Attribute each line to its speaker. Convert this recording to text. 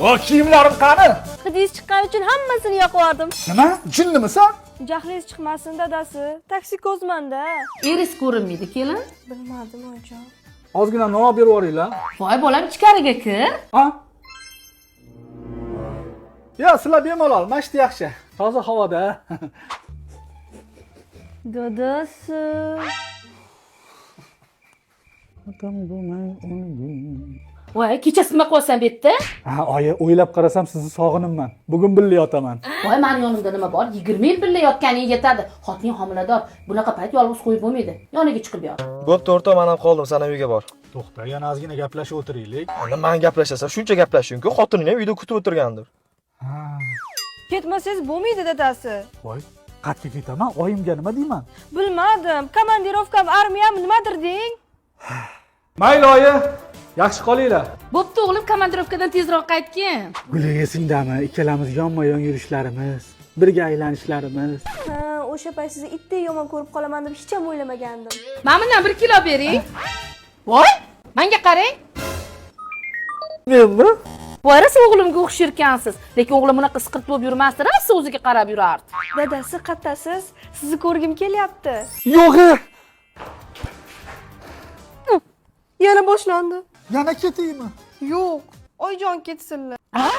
Speaker 1: Vo, kiyimlarim qani?
Speaker 2: Hidingiz chiqqani uchun hammasini yoqib yubordim.
Speaker 1: Nima? Jinnimisan?
Speaker 2: Jahlingiz chiqmasin, dadasi. Toksikozmanda.
Speaker 3: Eris ko'rinmaydi, kelin.
Speaker 2: Bilmadim, oyijon.
Speaker 1: Ozgina non olib berib yuboringlar.
Speaker 3: Voy bolam, ichkariga kir.
Speaker 1: Ha? Ya, sizlar bemalol, mana shu yaxshi. Toza havoda.
Speaker 2: Dadasi.
Speaker 3: Voy, kechasi nima qilyapsan bu yerda?
Speaker 1: Ha, oyi, o'ylab qarasam sizni sog'inibman. Bugun birga yotaman.
Speaker 3: Voy, mani yonimda nima bor? 20 yil birga yotganing yetadi. Xotining homilador. Bunaqa payt yolg'iz qo'yib bo'lmaydi. Yoniga chiqib yot.
Speaker 4: Bo'pti, o'rtoq, men ham qoldim, san ham uyga bor.
Speaker 1: To'xta, yana ozgina gaplashib o'tiraylik.
Speaker 4: Ana men gaplashasan, shuncha gaplashing-ku, xotining ham uyda kutib o'tirgandir.
Speaker 1: Ha.
Speaker 2: Ketmasangiz bo'lmaydi, dadasi.
Speaker 1: Voy, qayerga ketaman? Oyimga nima deyman?
Speaker 2: Bilmadim. Komandirovkam, armiyam nimadir deng.
Speaker 1: Mayli oyi, yaxshi qolinglar.
Speaker 3: Bo'pti, o'g'lim, komandirovkadan tezroq qaytgin.
Speaker 1: Guli, esingdami? Ikkalamiz yonma-yon yurishlarimiz, birga aylanishlarimiz.
Speaker 2: Ha, o'sha payt sizni itdek yomon ko'rib qolaman deb hech ham o'ylamagandim.
Speaker 3: Mana bundan 1 kilo bering. Voy, menga qarang.
Speaker 1: Menmi?
Speaker 3: Voy, rosa o'g'limga o'xsharkansiz. Lekin o'g'lim bunaqa isqirt bo'lib yurmasdi, rosa o'ziga qarab yurardi.
Speaker 2: Dadasi, qattasiz? Sizni ko'rgim kelyapti.
Speaker 1: Yo'q.
Speaker 2: Yana boshlandi.
Speaker 1: Yana ketaymi?
Speaker 2: Yo'q, oyijon ketsinlar.
Speaker 3: Ha?